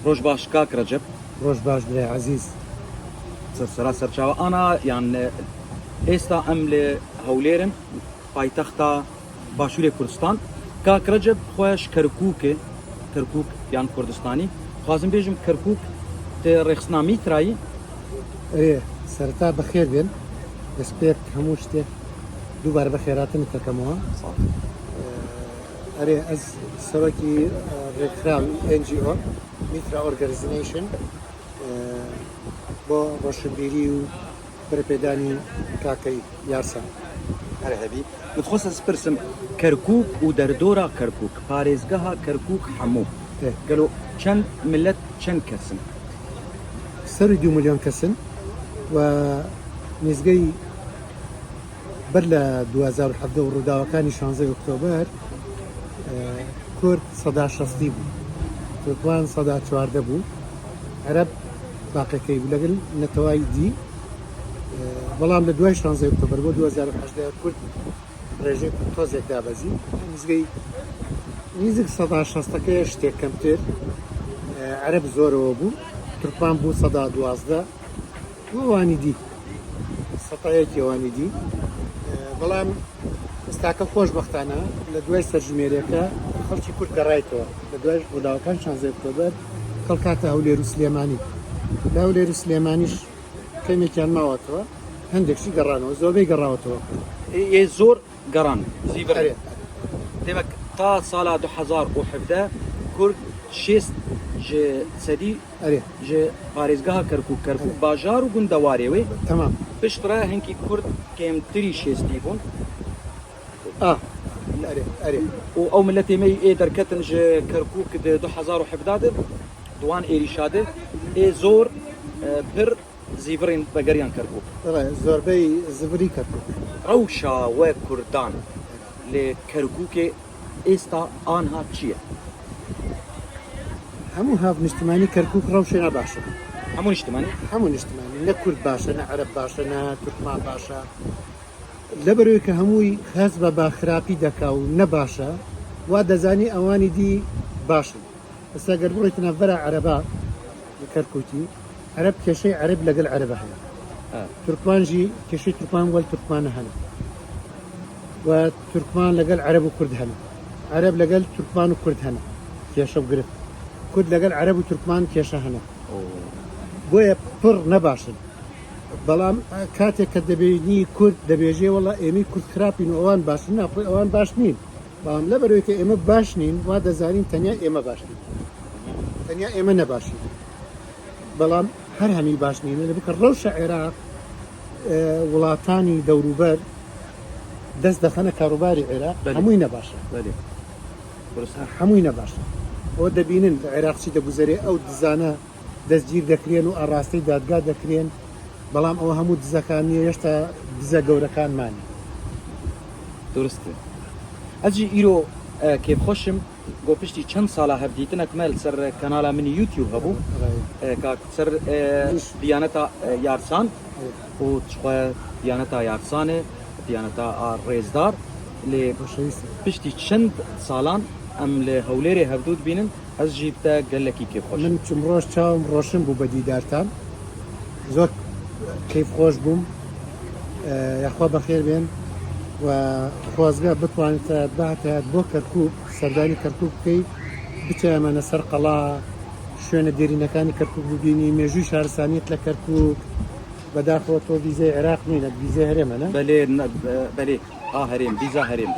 ڕۆژ باش کاک ڕەجەب. ڕۆژ باش برای عەزیز. سەرسەرا سەرچاوە ئانا یان ئێستا ئەم لە هەولێرن پایتەختا باشوورێ کوردستان کاک ڕەجەب خوەش کەرکووکێ کەرکووک یان کوردستانی خوازم بێژم کەرکووک تێ ڕێخستنا میترایی. ئەرێ سەرەتا بەخێر بێن دەستپێک هەموو شتێک دووبارە بەخێراتنت دەکەمەوە. ئەرێ ئەز سەرۆکی ڕێکخراوی NGO میترا ئۆرگەرزنیشن بۆ ڕۆشنبیری و پەرەپێدانی کاکەی یارسان. هەر هەبی. من خواست ئەز پرسم کەرکوک و دەردۆرا کەرکوک پارێزگەها کەرکوک حەموو گەلۆ چەند ملەت چەند کەسن؟ سەروی دوو ملیۆن کەسن و نزگەی بەر لە 2017 و ڕووداوەکانی شانزەی ئۆکتۆبەر کورد سەدا شەستی بوو، تورکمان سەدا 14 بوو، عەرەب باقیەکەی بوو لەگەل نەتەوای دی. بەڵام لە دوای شانزەی ئۆکتۆبەر بۆ 2018 کورد ڕێژەی کورد تۆزێک دابەزی نزگەی نیزک سەدا شەستەکەی شتێک کەمتر عەرەب زۆرەوە بوو تورکمان بوو سەدا 12 ئەوانی دی سەتایەکی ئەوانی دی بەڵام ئێستاکە خۆشبەختانە لە دوای سەرژمێریەکە خەڵکی کورد گەڕایتەوە لە دوای ڕووداوەکان شانزەی ئۆکتۆبەر خەڵک هاتە هەولێر و سلێمانی لە هەولێر و سلێمانیش کەمێکیان ماوەتەوە هەندێکشی گەڕانەوە زۆربەی گەڕاوەتەوە کورد. ئێ زۆر گەڕان زیبڕ دێمەک تا ساڵا 2017 کورد شێست ژ سەدی ئەرێ. ژ پارێزگەها کەرکوک، کەرکوک باژار و گوندەوارێ وێ. تەمام. پشت ڕە هنکی کورد کێمتری شێستی بوون. ئا ئەرێ ئەرێ. و ئەو ملەتێ مەی ئێ دەرکەتن ژ کەرکوک د 2017 د دوان ئێریشا د ئێ زۆر پر زیڤڕین ڤەگەریان کەرکوک. بەڵێ زۆربەی زڤری کەرکوک. ڕەوشا وە کوردان لە کەرکوکێ ئێستا ئانها چییە؟ هەموو هاونیشتمانی کەرکوک ڕەوشێ ناباشە. هەموو نیشتمانی؟ هەموو نیشتمانی نە کورد باشە نە عەرەب باشە نە تورکمان باشە لەبەرەوەی کە هەمووی هەست بە بە خراپی دەکا و نەباشە وا دەزانی ئەوانی دی باشن ئێستا گەر بڕۆیتە ناڤبەرا عەرەبا کەرکوکی عەرەب کێشەی عەرەب لەگەل عەرەبە هەیە تورکمان ژی کێشەی تورکمان وەل تورکمانە هەنە و تورکمان لەگەل عەرەب و کورد هەنە عەرەب لەگەل تورکمان و کورد هەنە کێشە و گرفت کورد لەگەل عەرەب و تورکمان کێشە هەنە بۆیە پڕ نەباشن بەڵام کاتێک کە دەبینی کورد دەبێژێ وەڵا ئێمەی کورد خراپین و ئەوان باشن ناخۆی ئەوان باش نین بەڵام لەبەرەوەی کە ئێمە باش نین وا دەزانین تەنیا ئێمە باش نین تەنیا ئێمە نەباشین بەڵام هەر هەمی باش نین لە بکە ڕەوشە عێراق وڵاتانی دەوروبەر دەست دەخەنە کاروباری عێراق هەمووی نەباشە هەمووی نەباشە ئەوە دەبینن لە عێراق چی دەگوزەرێ ئەو دزانە دەستگیر دەکرێن و ئاڕاستەی دادگا دەکرێن بەڵام ئەوە هەموو دزەکان نییە هێشتا دزە گەورەکان مانە. دروستە ئەزجی ئیرۆ کێفخۆشم گۆ پشتی چەند ساڵە هەڤدیتنەک مە لەسەر کەنالا منی یوتیوب هەبوو کاک سەر دیانەتا یارسان و تشخوا دیانەتا یارسانێ دیانەتا ڕێزدار لێ پشتی چەند ساڵان ئەم لە هەولێرێ هەڤدوو دبینن ئەز ژی بتە گەلەکی کێف خۆشم. من چم ڕۆژ چاوم ڕۆشن بوو بە دیدارتان زۆر کەیف خۆش بووم یاخوا بەخێر بێن و خۆزگە بتوانیتایەت بهاتایەت بۆ کەرکوک سەردانی کەرکوک بکەی بچایەمانە سەر قەڵا شوێنە دێرینەکانی کەرکوک ببینی مێژووی شارستانیت لە کەرکوک بەداخەوە تۆ ڤیزەی عێراق نینە ڤیزەی هەرێمە نە؟ بەلێ بەلێ ئا هەرێم ڤیزا هەرێم.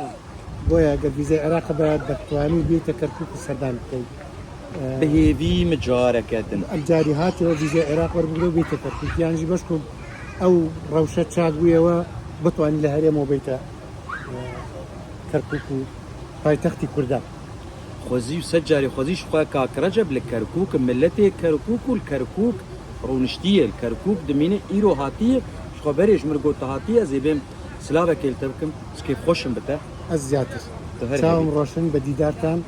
بۆیە گەر ڤیزای عێراق هەبایە دەتوانی بێیتە کەرکوک و سەردان بکەی. بە هێڤی مجارەکە دن. ئەمجاری هاتەوە ڤیزای عێراق وەربگرە و بێیتە کەرکوک یانژی بەشکم ئەو ڕەوشە چاک بوویەوە بتوانی لە هەرێمەوە بێیتە کەرکوک و پایتەختی کوردان. خۆزی و سەد جارێ خۆزیش خوا کاک رەجەب لە کەرکوک ملەتێ کەرکوک و لکەرکوک ڕونشتیە لکەرکوک دمینێ ئیرۆ هاتیە شخوا بەرێ ژمر گۆت تو هاتیە ئەزێ بێم سلاڤەکێ لتە بکم چ کەیف خۆشم بتە. ئەز زیاتر. تو هەر چاوم هەبی. ڕۆشن بە دیدارتان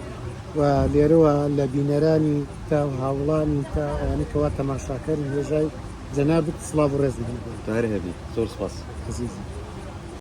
و لێرەوە لە بینەرانی تا و هاوڵانی تا ئەوانەی کەوا تەماشاکەرن هێژای جەنابت سڵاڤ و ڕێزم هەیە بۆیان. تو هەر هەبی زۆر سپاس. ئەزیزی.